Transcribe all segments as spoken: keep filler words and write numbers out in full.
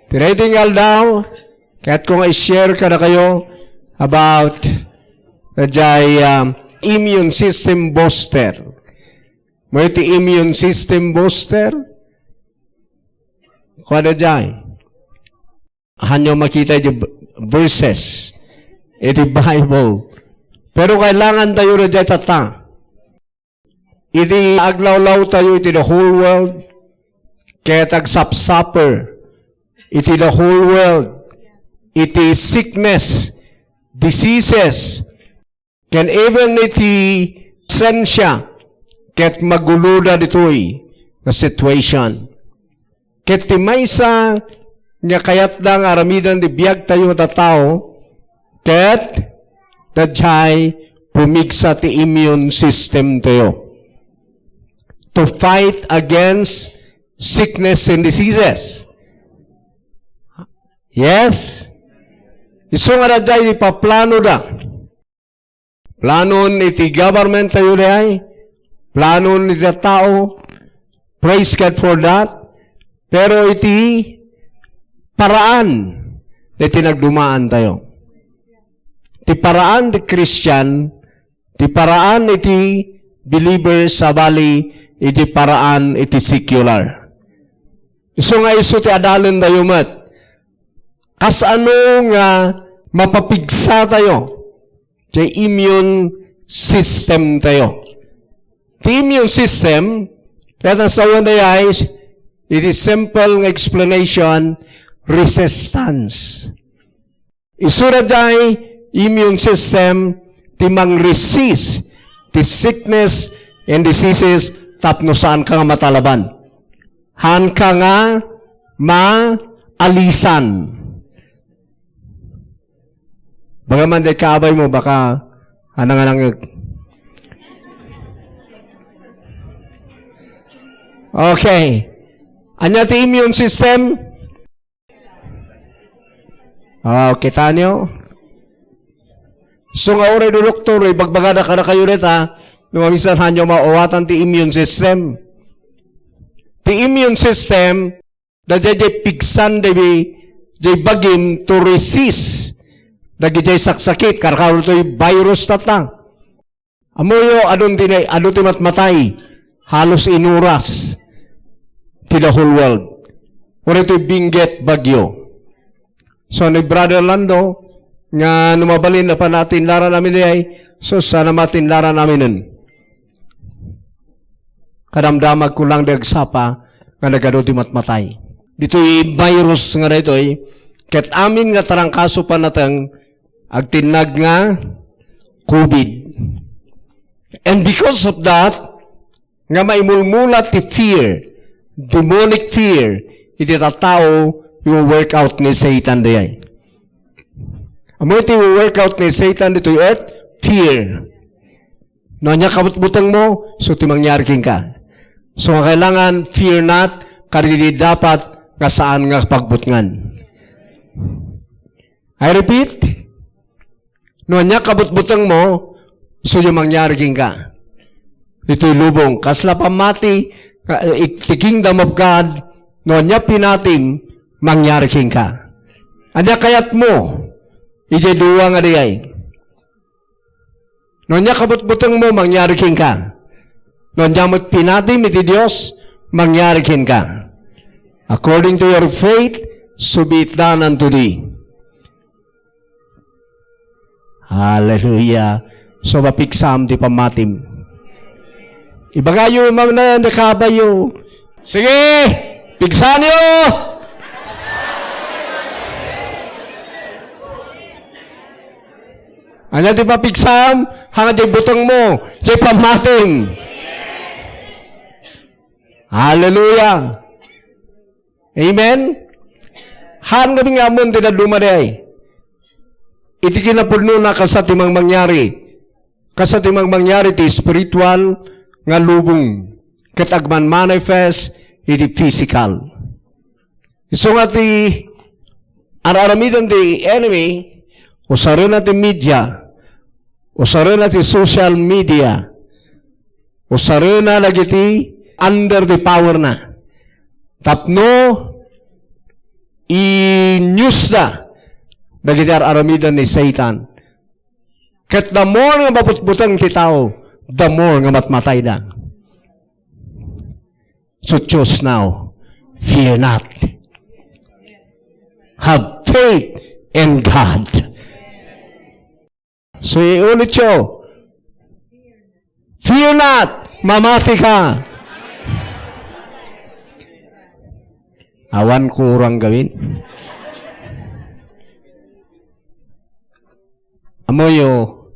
Ti daytoy nga aldaw, kayatko nga i-share kadakayo about daydiay, um, immune system booster. Mayat ti immune system booster? Kuana daydiay. Hanyo makita iti verses iti Bible. Pero kailangan tayo na dayta. Iti aglawlaw tayo iti the whole world, ket agsapsaper iti the whole world, iti sickness, diseases, ken even iti siensia, ket maguloda ditoy nga situation. Ket ti maysa nga kayatda nga aramiden ti biagtayo nga tattao, ket daydiay pumigsa ti immune system tayo to fight against sickness and diseases. Yes? Isu nga daydiay ipaplanoda. Planon iti government tayo daydiay. Planon iti tao. Praise God for that. Pero iti paraan iti nagdumaan tayo. Ti paraan ti Christian, ti paraan iti believers, sabali iti paraan iti secular. Isu nga isu ti adalen tayo met. Kasano nga mapapigsa tayo ti immune system tayo? Ti immune system, ket ang sawen daydiay, it is simple nga explanation, resistance. Isu daydiay immune system ti mangresist ti sickness and diseases tapno saan ka nga matalaban. Hanka nga maalisan. Bagaman dayta kaabay mo, baka hananganangek. Okay. Ania ti immune system? Ah, kita nyo? So nga uray do doktor, ibagbagada kadakayo dayta, no maminsan hanyo maawatan ti immune system. Ti immune system, daydiay pigsan daydiay bagim to resist dagiti saksakit, karkaro toy virus tatta. Ammoyo, adun ti nay-, adu ti matmatay, halos inuras ti the whole world. Uray toy Benguet bagyo. So, ni Brother Lando, nga no mabalin a panatindaran amin daydiay, so, sana matindaran aminen. Kadamdamag ko lang di agsapa nga nagadu ti matmatay. Ditoy virus nga daytoy, ket amin nga tarangkaso pannateng agtinnag nga covid. And because of that, nga maimulmulat ti fear, demonic fear, iti tattao, i-work out ni Satan dayay. Ammo iti i-work out ni Satan ditoy earth, fear. No ania kabutbuteng mo, so ti mangyari kenka. So nga kailangan, fear not, kadagiti dapat nga saan nga pagbutngan. I repeat, no ania kabutbuteng mo, so ti mangyari kenka. Ditoy lubong, kasla pammati, uh, the kingdom of God, no ania pinatim, mangyari kenka. Ania kayat mo, iti dua nga dayay. No ania kabutbuteng mo, mangyari kenka. No ania met pinatim iti Dios, mangyari kenka. According to your faith, so be it done unto thee. Hallelujah. So, mapigsam ti pammatim. Ibagayo man na, nakabayo. Sige, pigsanyo! Ania ti mapigsam, hanga di buteng mo, ti pammatim. Hallelujah. Amen? Haan kami nga ammon ti dadduma dayay. Iti kinapudnona, kasta ti mangmangyari. Kasta ti mangmangyari ti spiritual nga lubong. Ket agmanmanifest iti physical. Isu nga ti ar-aramiden ti enemy, usarena ti media, usarena ti social media, usarena dagiti under the power na. Tapno i- Diosda dagiti ar-aramiden ni Satan. Ket the more nga mabutbuteng ti tao, the more nga matmatayda. So choose now, fear not. Have faith in God. So, iulitko, fear not, mamati ka. Awan kurang gawin. Amoyo,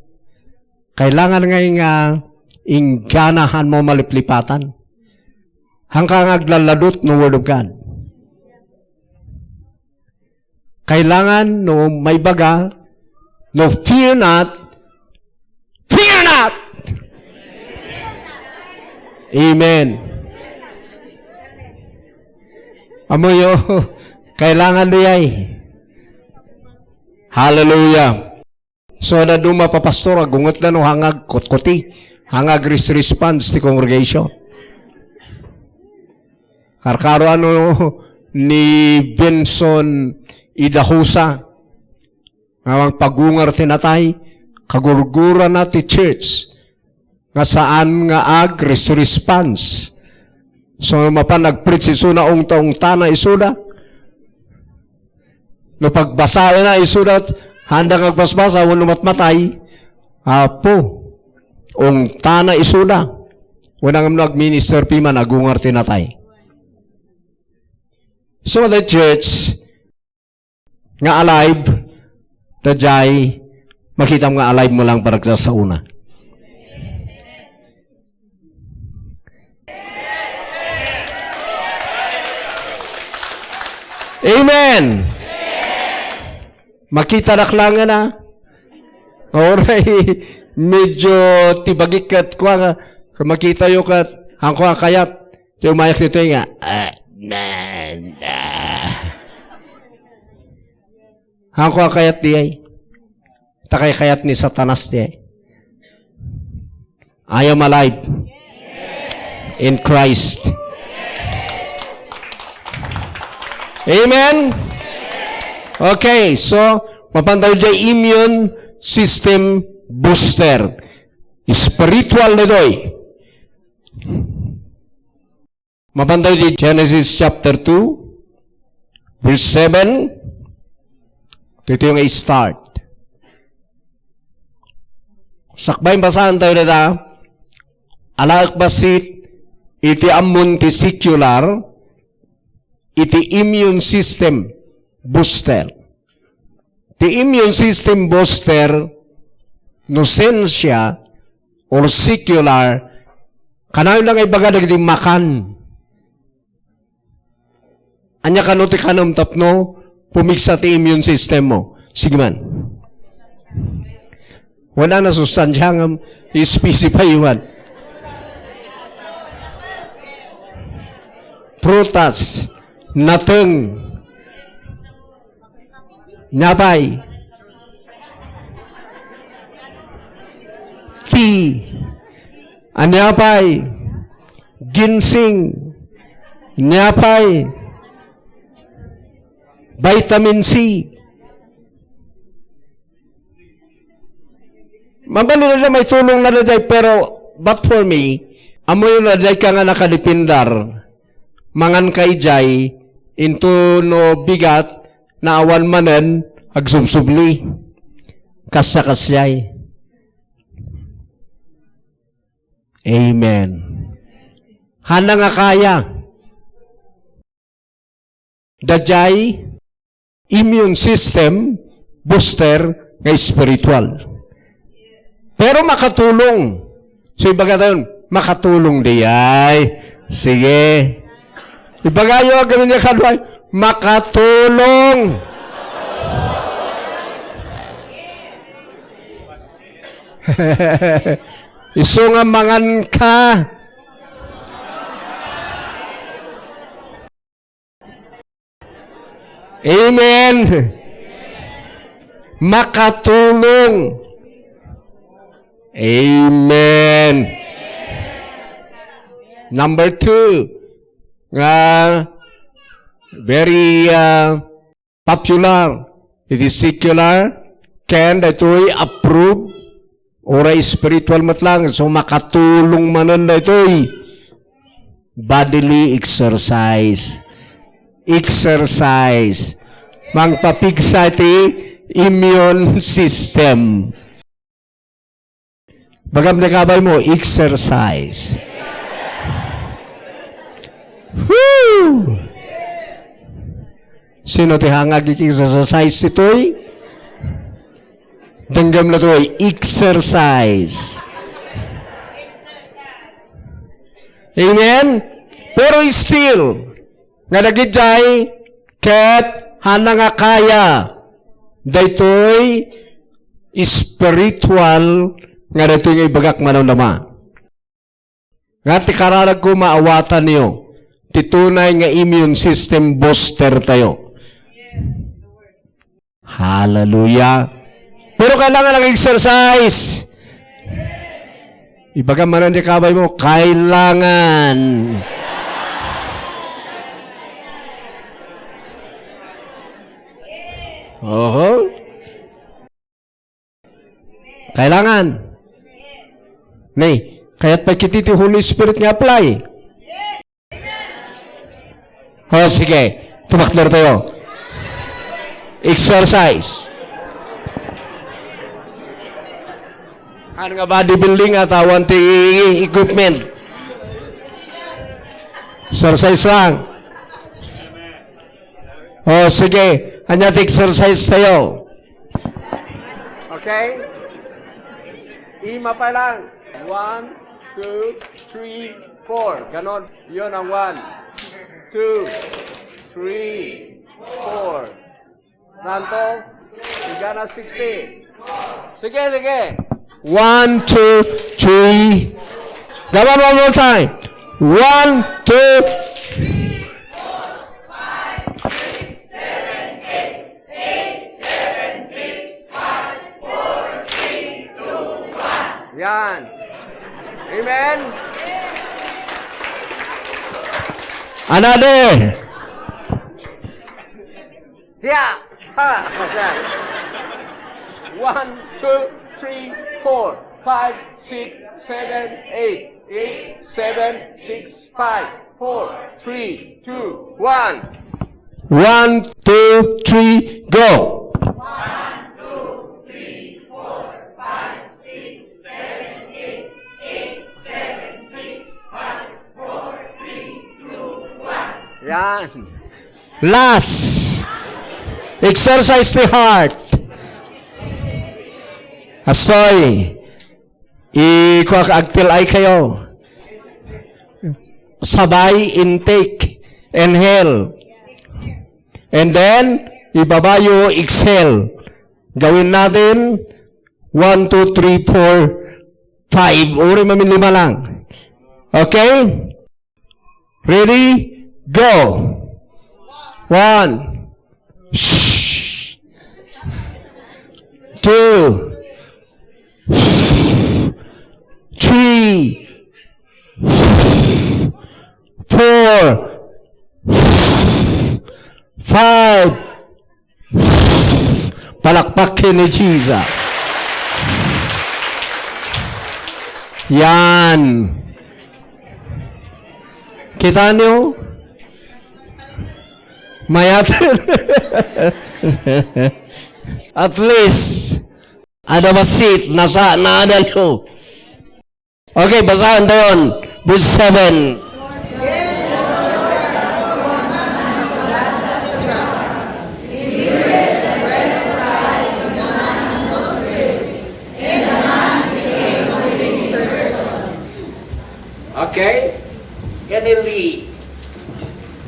kailangan ngay nga ingganahanmo maliplipatan. Hangka nga aglalladot no Word of God. Kailangan no maibaga, no fear not, fear not! Amen. Amoyo, kailangan diay. Hallelujah. So, na duma pa, pastor, agunget na no hangag kutkuti, hangag ris-, response ti congregation. Karkaro ano ni Benson Idahosa, nga mangpagungar ti natay, kagurgurana ti church, nga saan nga ag-res-, response. So, mapan nag-preach isuna, ungta-ungtana isuda. No pagbasaenna isuda, handa nga agbasbasa, wenno matmatay, Apo, ungtana isuda. Wenno ngem no ag-minister piman, agungar ti natay. So, the church, nga alive, daydiay, makitam nga alive mo lang panagsasaona. Amen. Makita laklangana. Oray, medyo tibagik ket kua nga, makita yo ket, angko a kayat, ti umayak ditoy nga, "Amen." Angko a kayat diay. Ta kay kayat ni Satanas diay. I am alive in Christ. Amen? Okay, so, mapan tayo diay immune system booster. Spiritual na doy. Mapan tayo di Genesis chapter two, verse seven. Ito yung start. Sakbay basahan tayo na ta. Alaek basit iti ammon ti secular, iti immune system booster. Ti immune system booster, no sensia or secular, kanayon lang ibaga dagiti makan. Ania kano ti kanem tapno pumigsa ti immune system mo? Sige man. Wala na sustansya nga specify man. Prutas, nateng, napay, tea, ania pay, ginseng, ania pay, vitamin C. Mabalin na may tulong na daydiay, pero but for me, amoy na daydiay ka nga nakadependar, mangan ka idiay, into no bigat, naawan manen, agsubsubli. Kasya-kasyay. Amen. Hana nga kaya. Daydiay immune system booster nga spiritual. Pero makatulong. So, ibaga tayo, makatulong diay. Sige. Ibagayo, agawin niya kadway, makatulong. Isu nga mangan ka. Amen. Makatulong. Amen. Number two, nga very, uh, popular, iti secular, ken daytoy approved, uray spiritual met lang, so makatulong manen daytoy. Bodily exercise. Exercise. Mangpapigsa ti immune system. Bagam ti kabay mo, exercise. Woo! Sino ti hangag exercise itoy? Denggem na toy, exercise. Amen? Pero still, nga dagidiay, ket hana nga kaya, daytoy spiritual nga daytoy nga ibagak manamnama. Nga ti kararagko, maawatanyo ti tunay nga immune system booster tayo. Hallelujah. Pero kailangan ng exercise. Ibaga manen ti kabay mo, kailangan. Oho. Kailangan. Ni, kayat pay ket ti Holy Spirit nga apply. O, sige. Tumakder tayo. Exercise. Ano nga bodybuilding at awan ti equipment? Exercise lang. O, sige. Anya ti exercise tayo? Okay? Ima pa lang. One, two, three, four. Ganon. Yun ang one. Two, three, four. Tanto? Igana sixteen. Sige, sige. One, two, three. Come on, one more time. One, two. Yan. Amen? Another. Yeah. Ha. Masya. One, two, three, four, five, six, seven, eight. Eight, seven, six, five, four, three, two, one. One, two, three, go. Yan. Last. Exercise the heart. Asoy. Ikuak agtil ay kayo. Sabay intake. Inhale. And then, ibabayo, exhale. Gawin natin, one, two, three, four, five. Uri mamin lima lang. Okay? Ready? Go! One. Two. Three. Four. Five. Palakpak ken ni Jesus. Yan. Kita niyo? Mayat. At least, ada basit, nasa, naada niyo. Okay, basahan tayo. Verse seven. Okay? Can you read?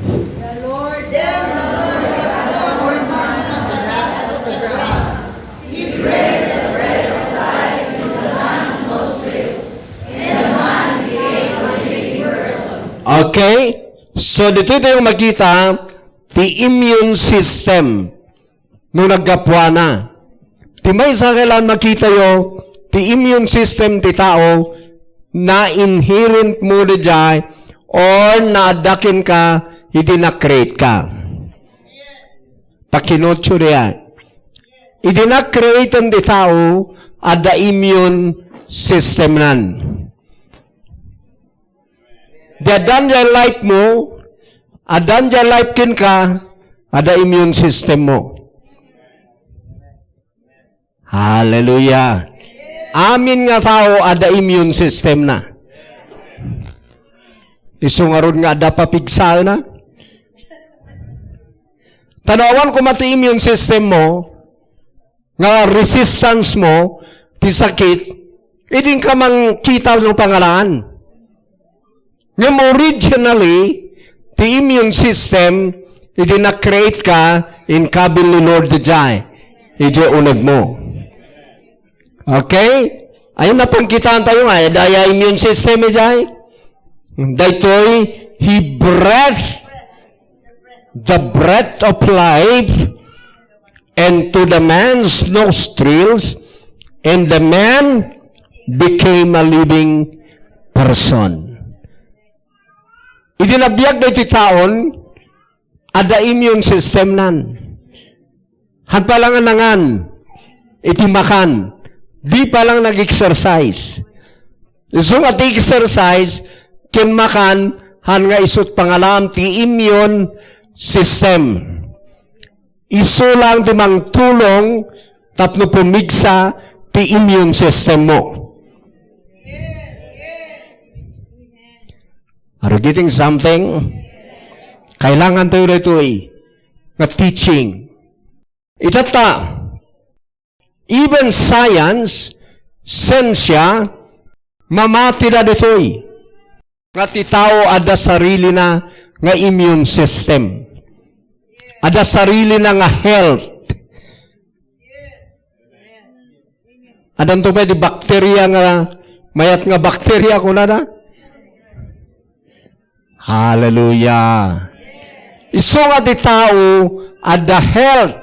The Lord, then the Lord called one man from the dust of the ground. He breathed the breath of life into the man's nostrils, and the man became a living person. Okay? So, dito tayo makita, the immune system. No naggapuana. Ti maysa kailangan makitayo, ti immune system ti tao, na-inherent mo diay or naadda kenka idi na-create ka. Pakinotyo diay. Idi na-create-en ti tao, adda immune system nan. Di addan diay life mo, addan diay life kenka, adda immune system mo. Hallelujah. Amin nga tao, adda immune system na. Isu ngarud nga adda papigsaena. Ta no awan koma ti immune system mo, nga resistance mo, ti sakit, idin ka mangkita no pangalaan. Ngem originally, ti immune system, idi na-create ka, inkabil ni Lord diay, idiay uneg mo. Okay? Ay, napangkitaan tayo nga, eh, daya immune system, eh, jay. Daytoy, He breath, the breath of life, and to the man's nostrils, and the man became a living person. Idi nabiag daytoy taon, adda immune system nan. Han pa lang a nangan, iti makan, di pa lang nag-exercise. Isu nga ti exercise, ken makan, han nga isut pangalam ti immune system. Isu lang ti mangtulong tapno pumigsa ti immune system mo. Are you getting something? Kailangan tayo daytoy nga teaching. Itatta, even science, sensya, mamati da ditoy. Nga ti tao adda sarili na nga immune system. Adda sarili na nga health. Addanto pay di bakterya nga mayat nga bakterya, kunada? Hallelujah. Isu nga ti tao, adda health,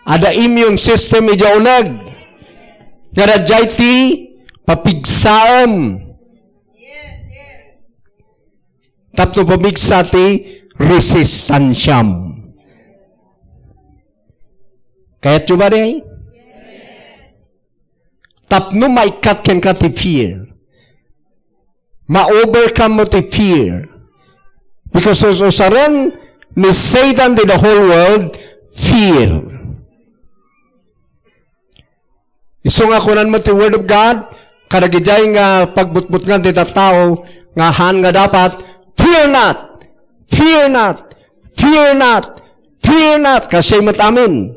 adda immune system, idiay uneg. Nga daydiay ti papigsaem. Tapno pumigsa ti resistansiam. Kayatyo ba di? Tapno maikkat kenka ti fear. Ma-overcome mo ti fear. Because us-, usaren ni Satan ti the whole world, fear. Isu nga kunan mo ti Word of God, kadagijay nga pagbutbutngan ti tattao, nga han nga dapat, "Fear not! Fear not! Fear not! Fear not!" Kasi met amin.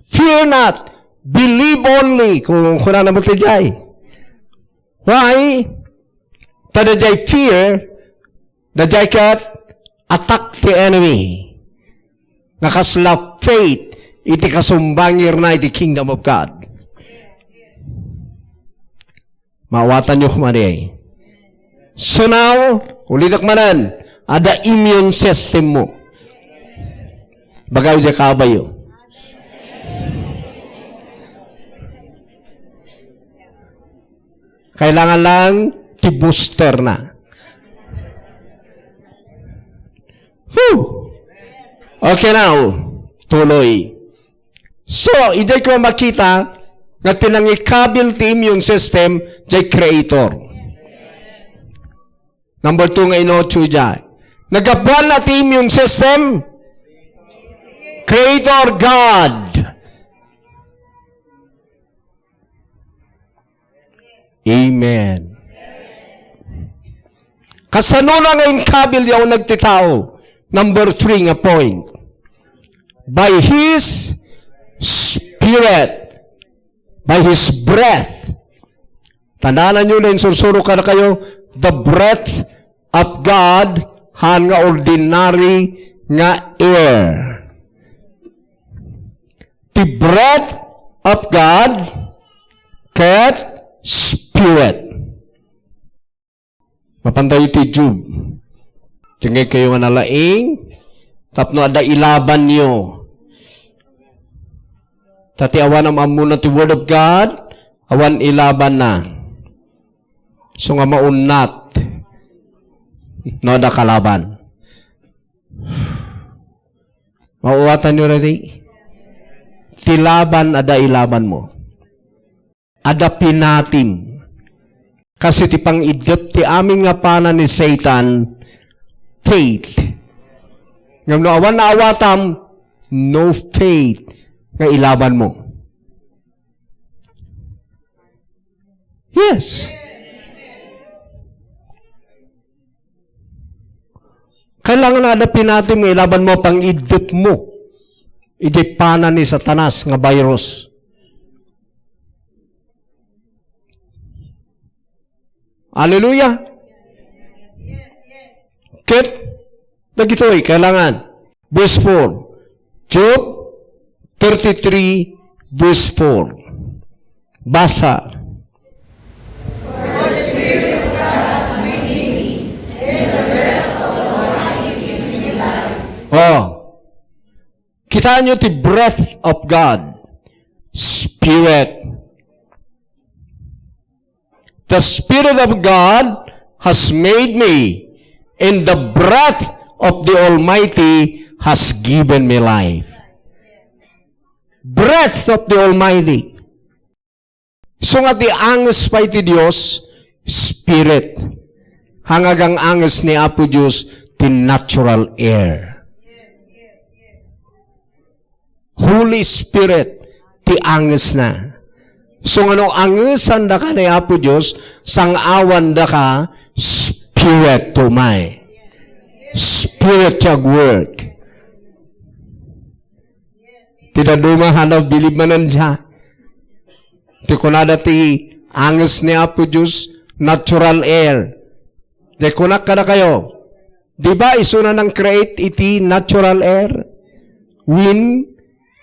"Fear not, believe only," kung kunana mo ti jay. Why? Ta dayjay fear, dayjay ket attack ti enemy. Nga kasla faith iti kasumbangirna iti kingdom of God. Maawatanyo koma diay. So now, ulitek manen, adda immune system mo. Bagaw di kabayo. Kailangan lang ti booster na. Whew! Okay now, tuloy. So, idiay ko makita nga ti nangikabil ti immune system, jay creator. Number two nga inutyo idiay. Nagapuan na ti immune system, creator God. Amen. Kasano na nga inkabil ya uneg ti tao? Number three nga point. By His Spirit. By His breath. Tandaan nyo na insursuro kadakayo, the breath of God, han nga ordinary nga air. The breath of God, ket Spirit. Mapantayo iti Job. Dengngegkayo nga nalaing, tapno adda ilabanyo. Ta ti awan am-ammona ti Word of God, awan ilabanna. So nga maunnat, no, adda kalaban. Kuatanyo ready? Ti laban, adda ilabanmo. Adda pinatim. Kas iti pang-iddep ti amin nga pana ni Satan, faith. Ngem no awan naawatam, no faith nga ilabanmo. Yes. Kailangan adda pinatim nga ilabanmo a pang-iddepmo idiay pana ni Satanas nga virus. Hallelujah! Ket dagitoy, kailangan. Verse four. Job thirty-three, verse four. Basa. Oh. Kita nyo ti breath of God. Spirit. The Spirit of God has made me, and the breath of the Almighty has given me life. Breath of the Almighty. So nga ti anges pay ti Dios, Spirit. Hangagang anges ni Apo Dios ti natural air. Holy Spirit ti angesna. So nga no angesandaka ni Apo Dios, sang-awandaka Spirit ti umay. Spirit ti agwork. Ti dadduma, hano, bilib manen dia. Ti kunada ti anges ni Apo Dios, natural air. Di kunak kadakayo, di ba isuna nang-create iti natural air? Wind,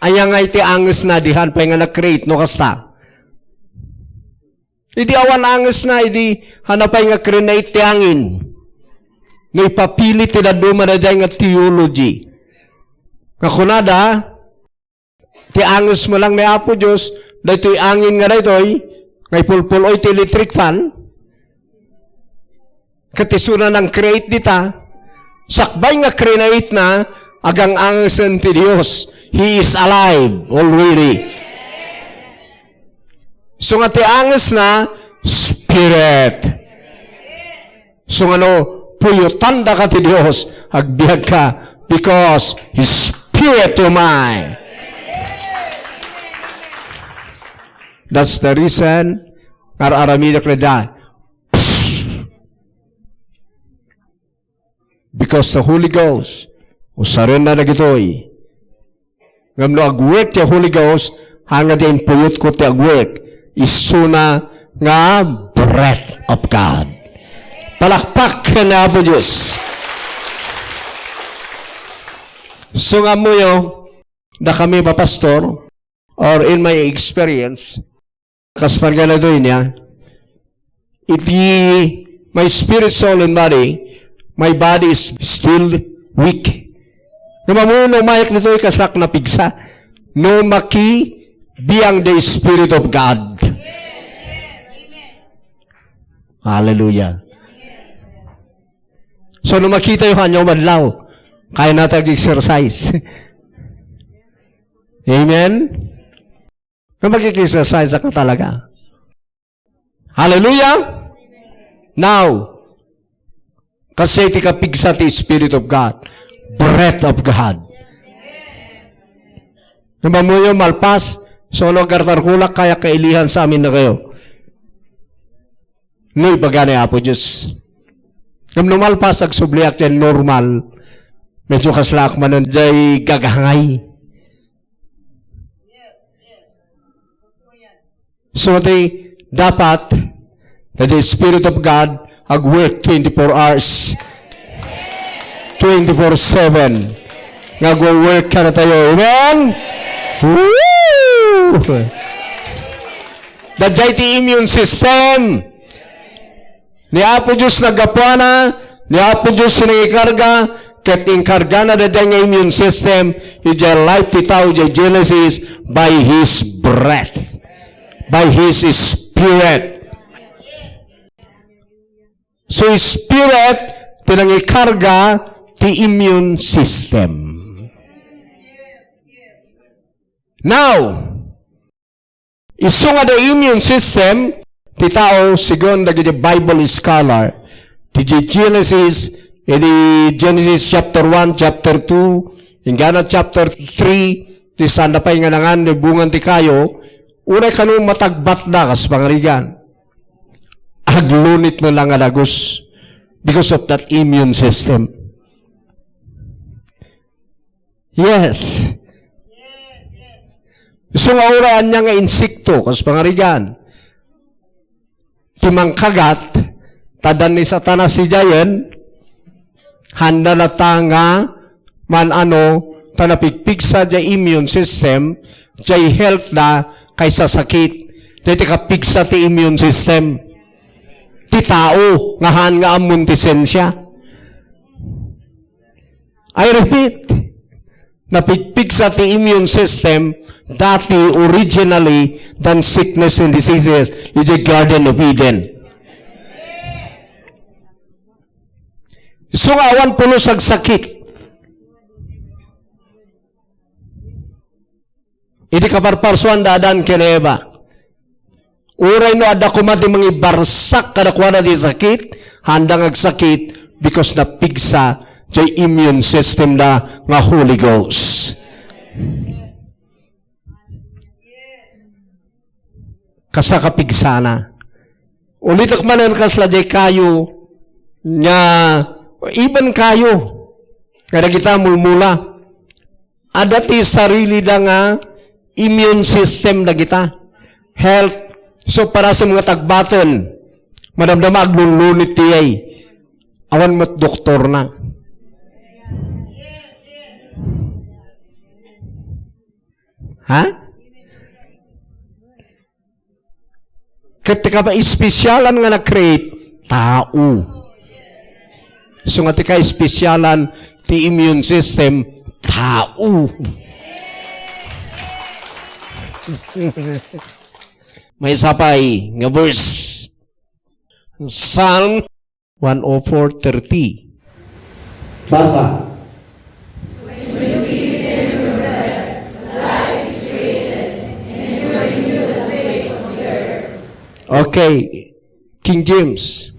aya nga iti angesna, dihan pay nga na-create, no kasta? Idi awan angesna, idi hana pay nga create ti angin. No ipapili ti dadduma daydiay nga theology. Nga kunada, ti anges met lang ni Apo Dios, daytoy angin nga daytoy, nga ipulpul-oy ti electric fan, ket isuna nang-create dita, sakbay nga create na, agang-angesen ti Dios. He is alive already. So nga ti angesna, Spirit. So nga no, puyotandaka ti Dios, agbiagka, because His Spirit umay. That's the reason nga ar-aramidek daydiay. Because the Holy Ghost, usarenna dagitoy. Ngem no agwork ti Holy Ghost, haan nga di impuyotko ti agwork, isuna nga breath of God. Palakpak ken Apo Dios. So nga ammoyo, dakami, pastor, or in my experience, kas paganadoy niya, iti my spirit, soul, and body, my body is still weak. Ngem ammoyo no umayak ditoy, kaslak napigsa. No makibiang the Spirit of God. Hallelujah. So, no makitayo, ania madlaw, kayatna ti ag-exercise. Amen? Nga mag-exercise ka talaga. Hallelujah! Now, kasi ti kapigsa ti Spirit of God, breath of God. Nga ammoyo, malpas, so no agartarkolak, kaya kailihan sa amin na kayo. No ibaga ni Apo Dios. Ngem no malpas, agsubliak diay normal. Medyo kaslak manen diay gagangay. So, ti dapat, that the Spirit of God, agwork twenty-four hours. Twenty-four seven. Nga agwo-work kadatayo. Amen? Woo! Daydiay ti immune system. Ni Apo Dios naggapuana, ni Apo Dios nangikarga, ket inkargana daydiay nga immune system, idiay life ti tao, idiay Genesis, by His breath, by His Spirit. So, Spirit, ti nangikarga ti immune system. Now, isu nga the immune system ti tao, segun dagiti Bible scholar, ti Genesis, iti Genesis chapter one, chapter two, inggana chapter three, ti saan da pay nga nangan ti bungan ti kayo, uray kano matagbatda kas pangarigan. Aglunit met la nga dagus because of that immune system. Yes. Isu nga uray ania nga insekto, kas pangarigan, ti mangkagat, ta adda ni Satanas idiayen, handa nata nga man-ano, ta napigpigsa diay immune system, diay health da, kaysa sakit. Diay ti kapigsa ti immune system ti tao nga haan nga ammon ti sensia. I repeat, napigpigsa ti immune system dati, originally, than sickness and diseases idiay Garden of Eden. Isu nga awan pulos agsakit. Iti kaparparsuan da Adan ken Eva. Uray no adda koma ti mangibarsak kadakuada ti sakit, handa nga agsakit because napigsa diay immune system da nga Holy Ghost. Kasta kapigsana. Ulitek manen kasla diay kayo nga even kayo nga dagita mulmula. Adda ti sarilida nga immune system dagita. Health. So, parasem nga tagbaten, madamdama aglunlunit ti ay. Awan met doktorna. Ha? Ket ti kapaespesialan nga nag-create, tao. So nga ti kaespesialan ti immune system, tao. Maysa pay nga verse. Psalm one oh four thirty. Basa. Okay. King James.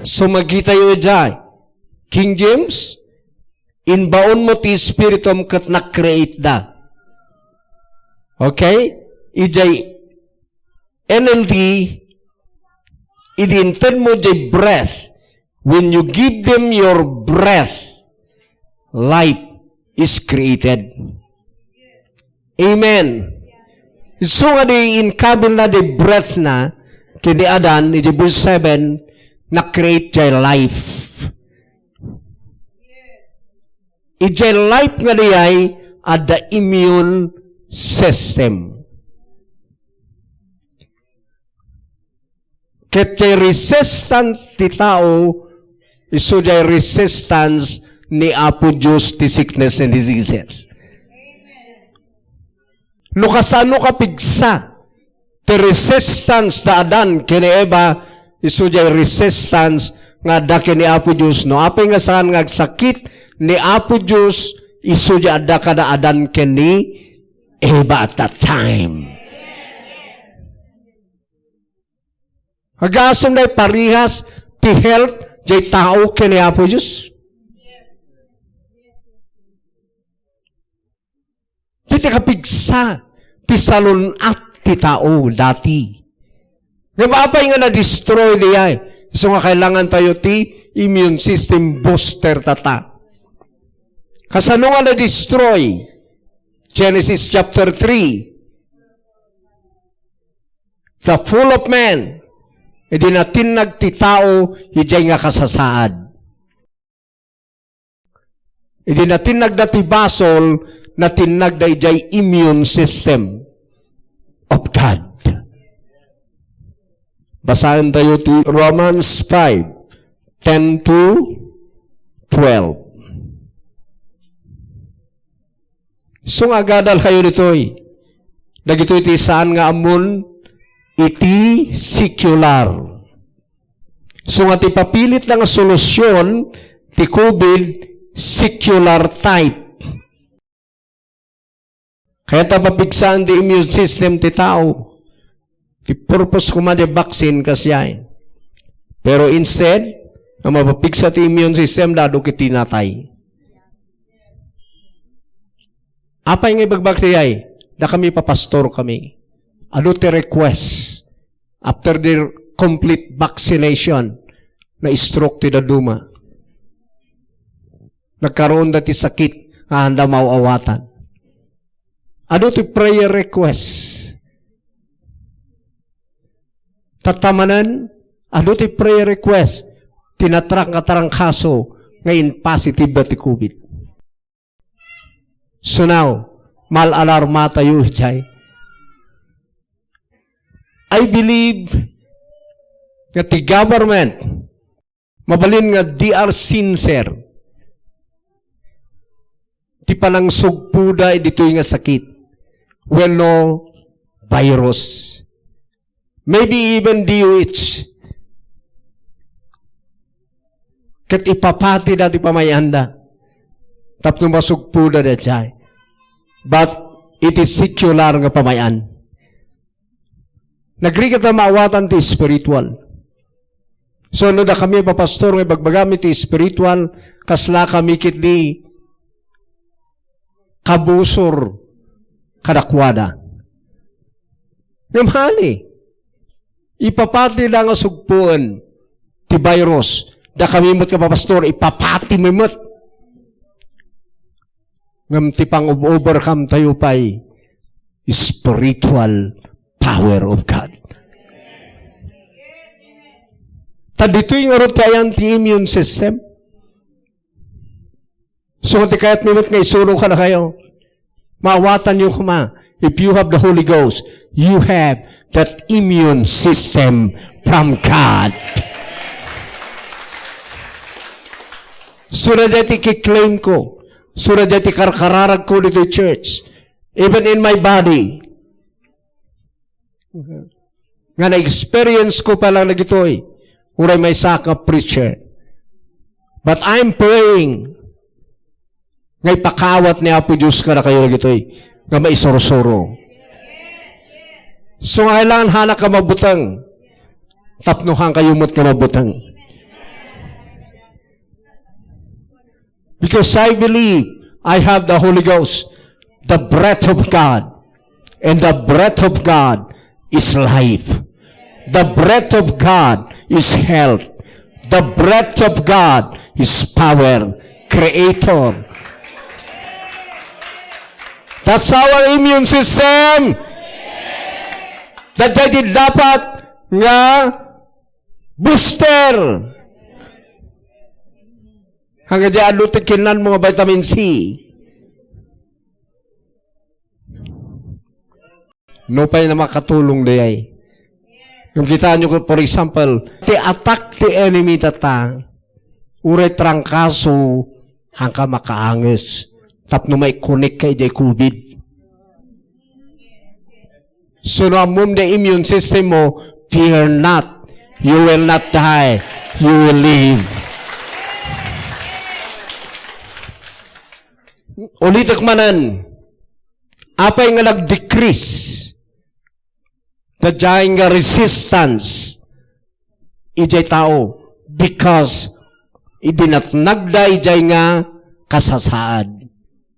So, makitayo idiay. King James, imbaonmo ti espiritum ket na-create da. Okay? Idiay N L T, idi intedmo diay breath, when you give them your breath, life is created. Amen. Isu nga di inkabilna diay breath na, ken ni Adan, iti verse seven, na-create diay life. Idiay life nga diay adda immune system. Ket diay resistance ti tao, isu diay resistance ni Apo Dios ti sickness and diseases. No kasano kapigsa ti resistance da Adan ken ni Eva, isu diay resistance nga adda ken ni Apo Dios. No apay nga saan nga agsakit ni Apo Dios, isu diay adda kada Adan ken ni Eva at that time. Agasem diay parehas ti health diay tao ken ni Apo Dios. Ti, ti kapigsa ti salun-at ti tao dati. Ngem apay nga na-destroy diay? Isu nga kailangan tayo ti immune system booster tata. Kasano nga na-destroy? Genesis chapter three. The fall of man. Idi natinnag ti tao, idiay nga kasasaad. Idi natinnagda ti basol, natinnagda idiay immune system of God. Basaen tayo ti Romans five, ten to twelve. Isu nga agadal kayo ditoy. Dagitoy ti saan nga ammon iti secular. So nga ti papilitda nga solusyon ti COVID, secular type. Kayatna papigsaan ti immune system ti tao. Ti purpose koma ti vaccine kasdiay. Pero instead, nga mapapigsa ti immune system, dadu ket ti natay. Apay nga ibagbagak ti ay? Dakami papastorkami. Adu ti request after their complete vaccination, na-stroke ti dadduma. Nagkaroon da ti sakit nga anda maaw-awatan. Adu ti prayer request. Tatta manen, adu ti prayer request ti natrang-, natrangkaso nga in positive da ti COVID. So now, mal-alarma tayo, ijay. I believe nga ti government, mabalin nga they are sincere ti panangsugpoda ditoy nga sakit wenno virus. Maybe even D O H. Ket ipapatida ti pamay-anda tapno masugpoda daydiay. But it is secular nga pamay-an. Nagrigat a maawatan ti spiritual. So, no dakami, papastor, nga ibagbagami ti spiritual, kasla kami ketdi kabusor kadakuada. Ngem hali, ipapatida nga sugpoen ti virus. Dakami met nga papastor, ipapatimi met. Ngem ti pang-overcome tayo pay, spiritual power of God. Ta ditoy ngarud ti ayan ti immune system. So, ti kayatmi met nga isuro kadakayo, maawatanyo koma, if you have the Holy Ghost, you have that immune system from God. Sura dayta ti kiklaimko, sura dayta ti karkararagko ditoy church, even in my body. Nga na-experience ko pa lang dagitoy, uray maysa ka preacher. But I'm praying nga ipakaawat ni Apo Dios kadakayo dagitoy nga maisursuro. So, nga kailangan hana ka mabuteng tapno han kayo met nga mabuteng. Because I believe I have the Holy Ghost, the breath of God. And the breath of God is life. The breath of God is health. The breath of God is power. Creator. That's our immune system. Daydiay ti dapat nga booster. Hanggang di adu ti kinnan mo nga vitamin C. No pay na makatulong dayay. Kung kita nyo, for example, ti attack ti enemy tatta, uray trangkaso, hangka makaanges. Tapno maikonek ka idiay COVID. So, no ammom the immune system mo, fear not. You will not die. You will live. Ulitek manen, apay nga nag-decrease daydiay nga resistance idiay tao? Because idi natnagda idiay nga kasasaad,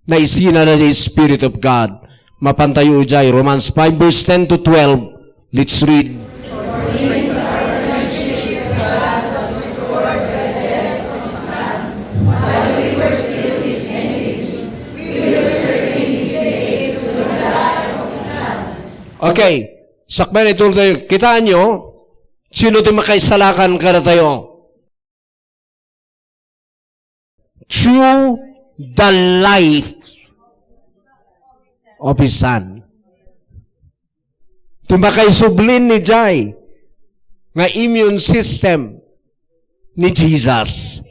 naisina na the Spirit of God. Mapantayo idiay Romans five verse ten to twelve. Let's read. Okay. Sakbay na ituro tayo. Kitaan nyo, sino ti makaisalakan kadatayo? Through the life of His Son. Ti makaisublin idiay nga immune system ni Jesus.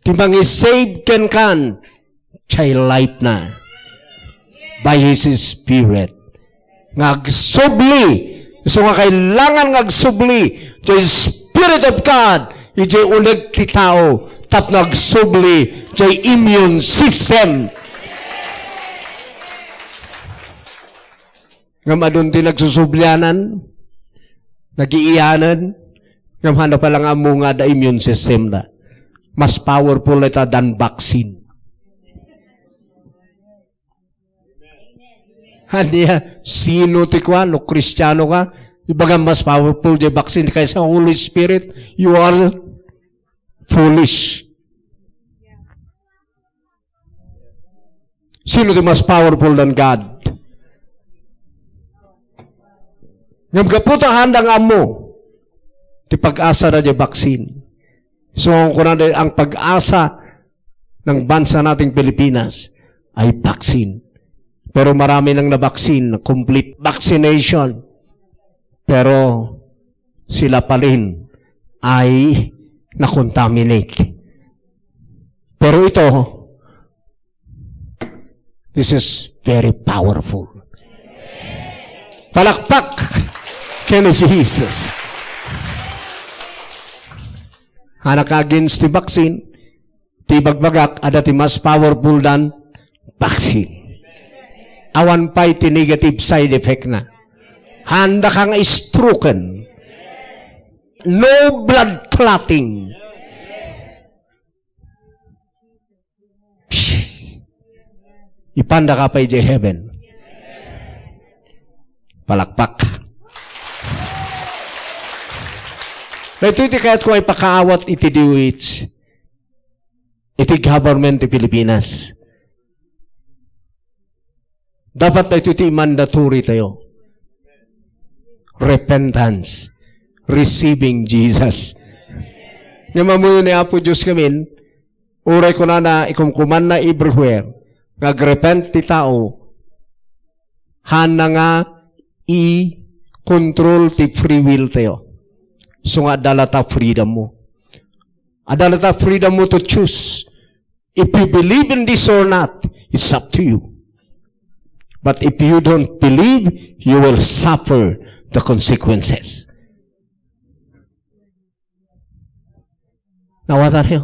Ti mangisave kenkan, ti life na. By His Spirit. Nga agsubli Isu nga kailangan nga agsubli ti Spirit of God idiay uneg ti tao tapno agsubli ti immune system. Ngem adun ti nagsusublianan, nagiiyanan, ngem haanna pay la nga ammo nga adda immune system da. Mas powerful ita than vaccine. Ania, sino ti kua? No Kristiano ka, ibagam mas powerful ti vaccine kaysa Holy Spirit, you are foolish. Sino ti mas powerful than God? Ngem gapu ta haanda nga ammo ti pag-asa da diay vaccine. So, ang kunada, ang pag-asa ng bansa nating Pilipinas ay vaccine. Pero marami nang na-vaccine, complete vaccination. Pero sila pa rin ay na-contaminate. Pero ito, this is very powerful. Palakpak ken ni Jesus. Haannak against ti vaccine, ti ibagbagak, adda ti mas powerful than vaccine. Awan pay ti negative side effect na. Haanda ka nga stroken. No blood clotting. Ipanda ka pay idiay heaven. Palakpak. Daytoy ti kayat ko nga ipakaawat iti D O H, iti government ti Pilipinas. Dapat daytoy ti mandatory tayo. Repentance. Receiving Jesus. Nga mamuyo ni Apo Diyos ngamin, uray kunana, ikumkumanna everywhere, nga agrepent ti tao, haanna nga i-control ti free will tayo. So nga, adda la ta freedom mo. Adda la ta freedom mo to choose. If you believe in this or not, it's up to you. But if you don't believe, you will suffer the consequences. Nawatan niyo?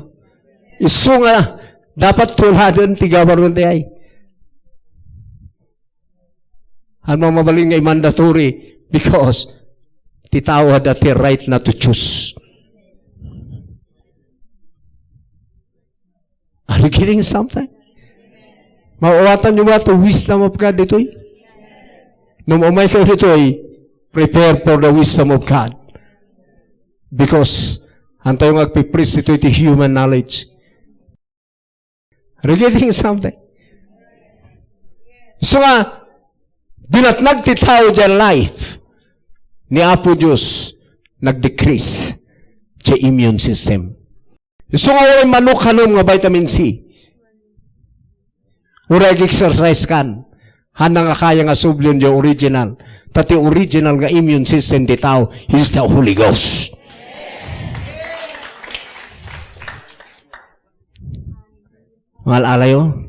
Isu nga dapat tuladen ti government ay. Ano mabalin nga mandatory? Because ti tao adda ti right na to choose. Are you getting something? Maawatan niyo ba ti wisdom of God ditoy? No maumay kayo ditoy, prepare for the wisdom of God. Because, antayo nga agpipreach ditoy ti human knowledge. Are you getting something? So nga, dinatnag ti tao diay life ni Apo Dios, nag-decrease ti immune system. Isu nga uray mano kanem nga vitamin C. Uray ag-exercise kan. Haanna nga kaya nga sublion diay original. Ta ti original nga immune system ti tao is the Holy Ghost. Maal-alayo?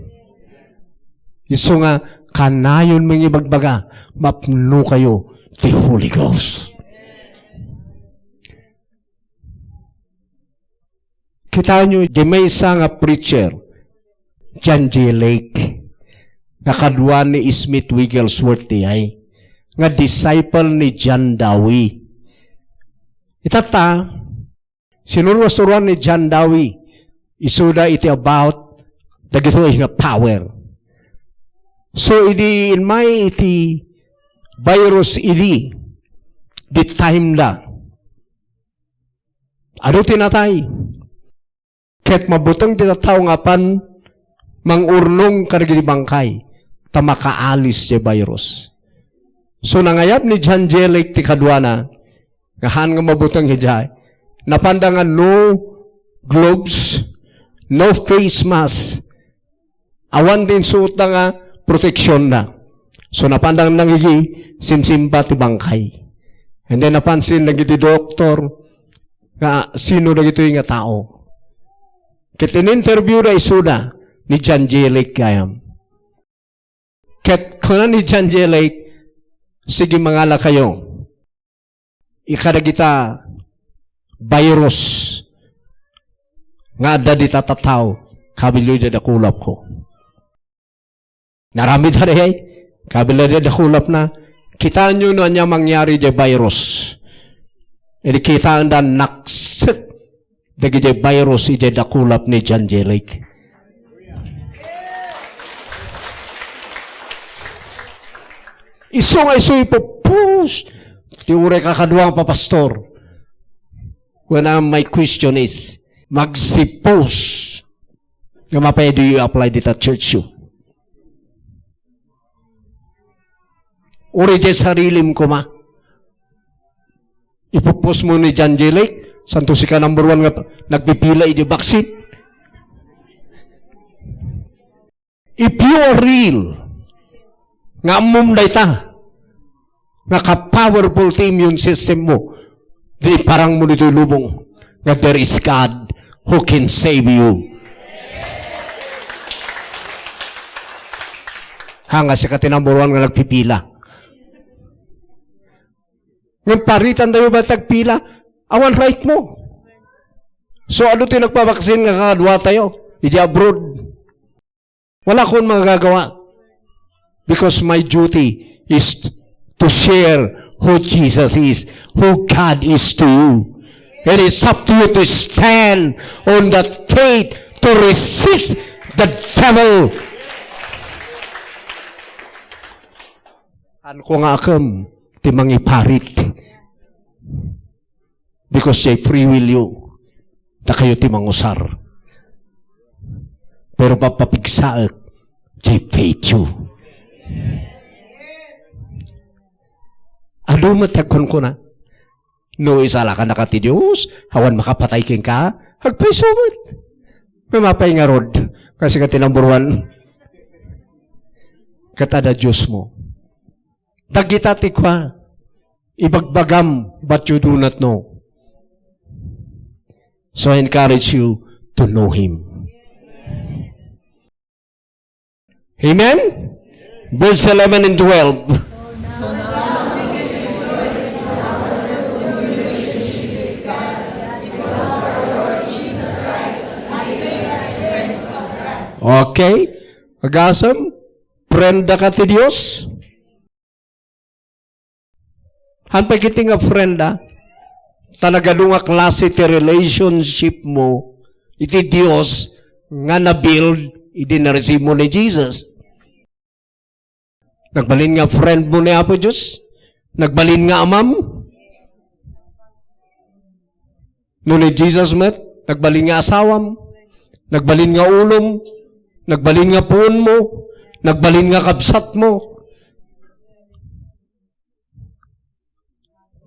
Isu nga kanayon nga ibagbaga, mapno kayo ti Holy Ghost. Kitaenyo, diay maysa nga preacher, John J. Lake, nga kadua ni Smith Wigglesworth diay, nga disciple ni John Dowie. Itatta, sinursuroan ni John Dowie, isuda iti about dagitoy nga power. So, idi immay iti virus idi, di time da. Adu ti natay. Ket mabuteng ti tattao nga apan mangurnong kadagiti bangkay, ta makaalis ti virus. So, nangayab ni John J. Lake ti kaduana, nga haan nga mabuteng idiay. Napanda nga no gloves, no face mask, awan ti insuotda nga proteksionda. So, napanda nga nangigi, simsimba ti bangkay. And then, napansin dagiti doktor nga sino dagitoy nga tao. Ket in-interview da isuda ni John J. Lake gayam. Ket kuna ni John J. Lake, "Sige, mangala kayo." kadagita virus nga adda dita tattao, kabilyo diay dakulapko. Naramid a diay, kabilyo diay dakulapna. Kitaenyo no ania mangyari diay virus. Idi kitaenda, nakset dagidiay virus idiay dakulap ni John J. Lake. Isu nga isu ipupus. Ti uray kakadua nga papastor. When, uh, my question is, magsipus nga mapay do you apply dita church you? Uray diay sarilim koma. Ipupos mo ni John J. Lake, santo sika number one nga nagpipila iti vaccine. If you are real, nga ammom dayta, nga ka-powerful ti immune system mo, di parang mo ditoy lubong, nga there is God who can save you. Ha, nga sika ti number one nga nagpipila. Ngem paritan tayo ba tagpila? Awan right mo. So, adu ti nagpabaksin nga kakadua tayo? Iti abroad. Wala akong magagawa. Because my duty is to share who Jesus is, who God is to you. It is up to you to stand on that faith to resist the devil. Anko nga akem ti mangiparit. Because jay free will yo, dakayo ti mangusar. Pero papapigsaek, jay faith yo. Adu met ti agkunkuna, no isalakanaka ti Dios, awan makapatay kenka, agpayso met. Nga mapay ngarud, kasi ka ti number one. Ket adda Dios mo. Dagita ti kua, ibagbagam, but you do not know. So I encourage you to know Him. Amen? Verse eleven and twelve. Okay? Agasem, friend da ka ti Dios? Han pay ket nga friend, ah? Talaga no nga klase ti relationship mo iti Dios nga na-build idi na-receive mo ni Jesus. Nagbalin nga friend mo ni Apo Dios? Nagbalin nga amam? No ni Jesus met, nagbalin nga asawam, nagbalin nga ulom, nagbalin nga puon mo, nagbalin nga kabsat mo.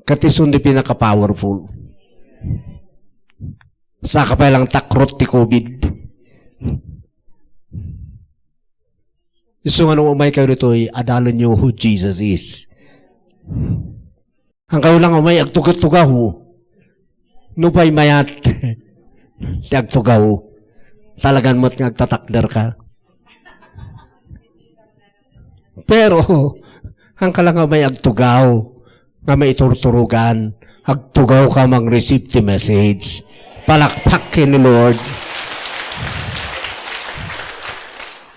Ket isun ti pinaka-powerful. Saka pay lang takrot ti covid. Isu nga no umay kayo ditoy, adalanyo who Jesus is. Ang kayo lang umay, agtugat-tugaw. No pay mayat, ti agtugaw. Talagan met nga agtatakder ka. Pero, ang ka lang nga may agtugaw, nga maiturturugan, agtugaw ka mang-receive ti message. Palakpak ken ni Lord.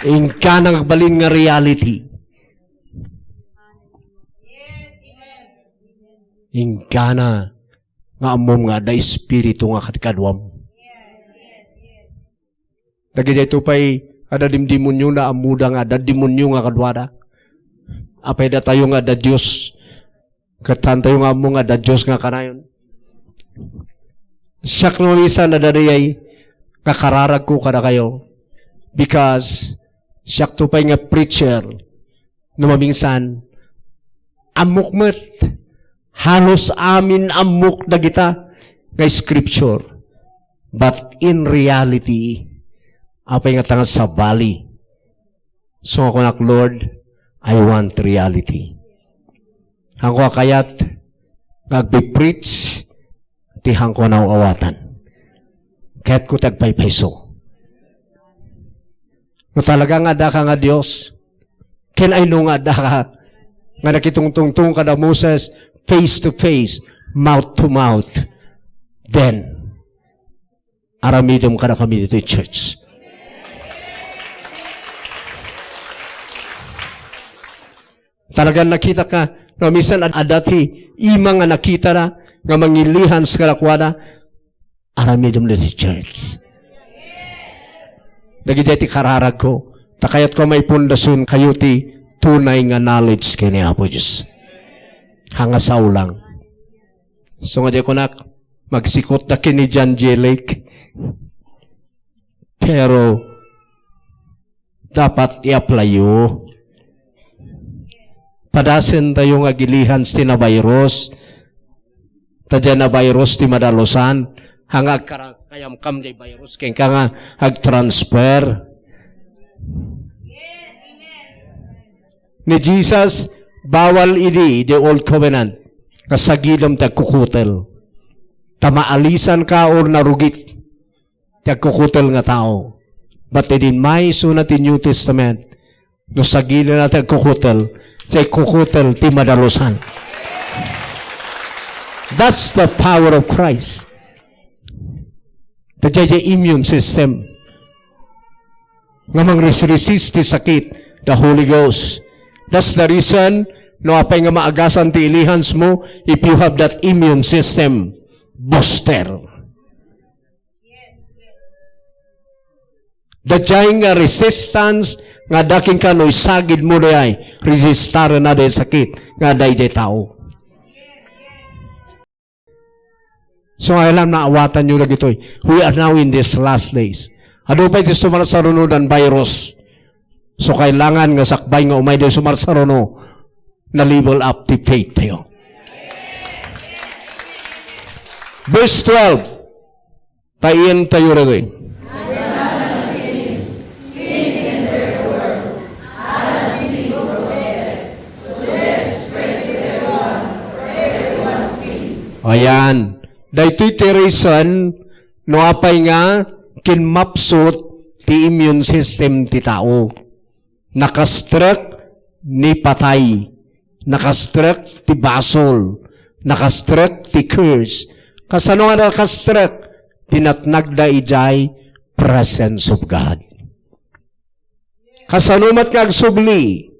Inka nagbalin nga reality. Inka na nga ammom nga adda espiritu nga kadkaduam. Dagiti ito pay adda dimdimoniona, ammoda nga adda demonio nga kaduada. Apay datayo nga adda Dios? Ket hantayo nga ammo nga adda Dios nga kanayon. Siak no misan adda dayay nga kararagko kadakayo. Because siak to pay nga preacher, no maminsan, ammok met. Halos amin ammok dagita nga scripture. But in reality, apay nga ta nga sabali. So, kunak, "Lord, I want reality." Hanko a kayat nga agbi-preach ti hanko a naw-awatan. Kayatko ti agpaypayso. No talaga nga adda ka nga Dios, can I know nga adda ka nga nakitungtungtong kada Moses face to face? mouth to mouth, then aramidem kadakami ditoy church. Talagan nakita ka, no, minsan ad-, adda ti ima nga nakita na, nga mangilihans kadakuada, aramidem ditoy church. Dagiti ti kararagko, ta kayatko a maipundasion kayo ti tunay nga knowledge ken ni Apo Dios. Haan nga sao lang. So nga di kunak, magsikot da ken ni John Jelic. Pero, dapat i-apply-yo. Padasen tayo nga agilihans ti navirus. Ta diay navirus ti madalusan. Haan nga agkara-, kayamkam diay virus kenka nga agtransfer. Ni Jesus, bawal idi, the old covenant, nga sagidem ti agkukutel. Ta maalisanka or narugit ti agkukutel nga tao. But idin maisuna ti New Testament, no sagidena ti agkukutel, ti agkukutel ti madalusan. That's the power of Christ. Daydiay immune system nga mangres-resist ti sakit, the Holy Ghost. That's the reason, no apay nga maagasan ti ilihansmo, if you have that immune system booster. Daydiay nga resistance nga adda kenka no isagidmo daydiay, resistarena daydiay sakit nga adda idiay tao. So, alam, naawatanyo dagitoy. We are now in these last days. Adu pay ti sumarsaruno dan virus. So, kailangan nga sakbay nga umay diay sumarsaruno, na-level up ti faith tayo. Verse twelve. Tayen tayo dagitoy. Ayan. Daytoy ti reason no apay nga kinmapsut ti immune system ti tao. Nakastrek ni patay. Nakastrek ti basol. Nakastrek ti curse. Kasano nga nakastrek? Tinatnagda idiay presence of God. Kasano met nga agsubli?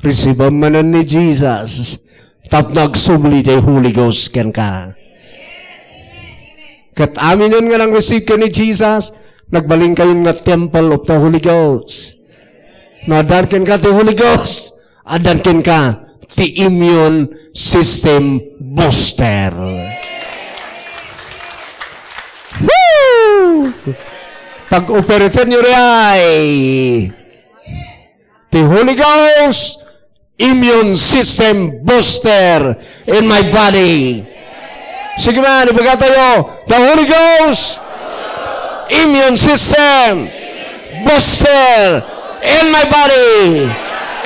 Receive manen ni Jesus tapno agsubli ti Holy Ghost kenka. Ket aminen nga nang-receive ken ni Jesus, nagbalinkayon nga temple of the Holy Ghost. No addan kenka ti Holy Ghost, addan kenka ti immune system booster. Woo! Pag-operatenyo diay. Ti Holy Ghost, immune system booster in my body. Sige man, ibaga tayo, the Holy Ghost, immune system booster in my body,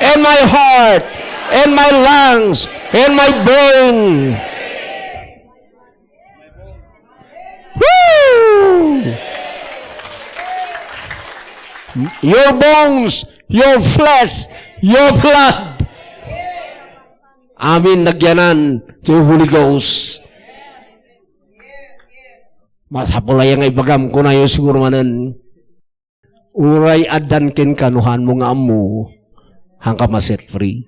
in my heart, in my lungs, in my brain. Woo! Your bones, your flesh, your blood. Amin, nagyanan ti Holy Ghost. Masapul aya nga ibagam, kunayo siguro manen. Uray addan kenka no haanmo nga ammo, haanka ma-set free.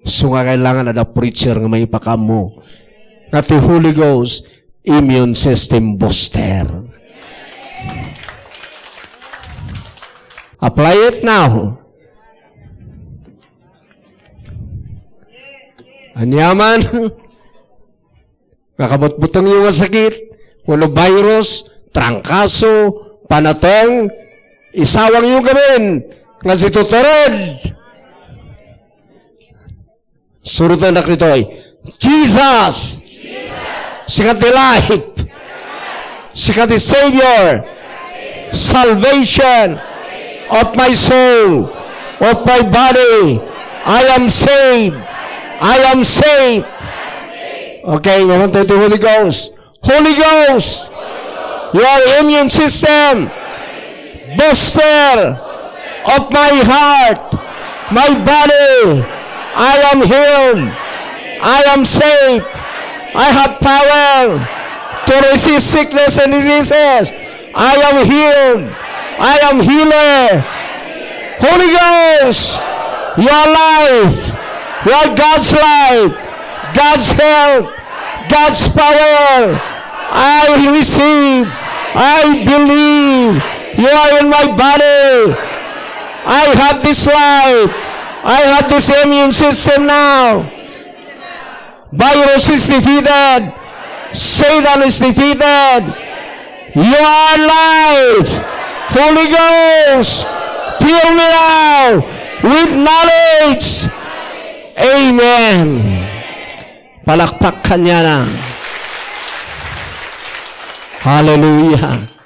So nga kailangan adda preacher nga maipakaammo nga ti Holy Ghost, immune system booster. Apply it now. Aniaman. Nga kabutbutengyo nga sakit, wenno virus, trangkaso, panateng, isawangyo ngamin nga si Tutered. Surotendak ditoy, Jesus! Sika ti life! Sika ti Savior! Salvation of my soul, of my body. I am saved. I am saved. Okay, naman tayo ti Holy Ghost. Holy Ghost, you are immune system booster of my heart, my body. I am healed. I am saved. I have power to resist sickness and diseases. I am healed. I am healer. Holy Ghost, you are life. You are God's life, God's health, God's power. I receive. I believe you are in my body. I have this life. I have this immune system now. Virus is defeated. Satan is defeated. You are alive. Holy Ghost, fill me now with knowledge. Amen. Palakpak kaniana. Hallelujah.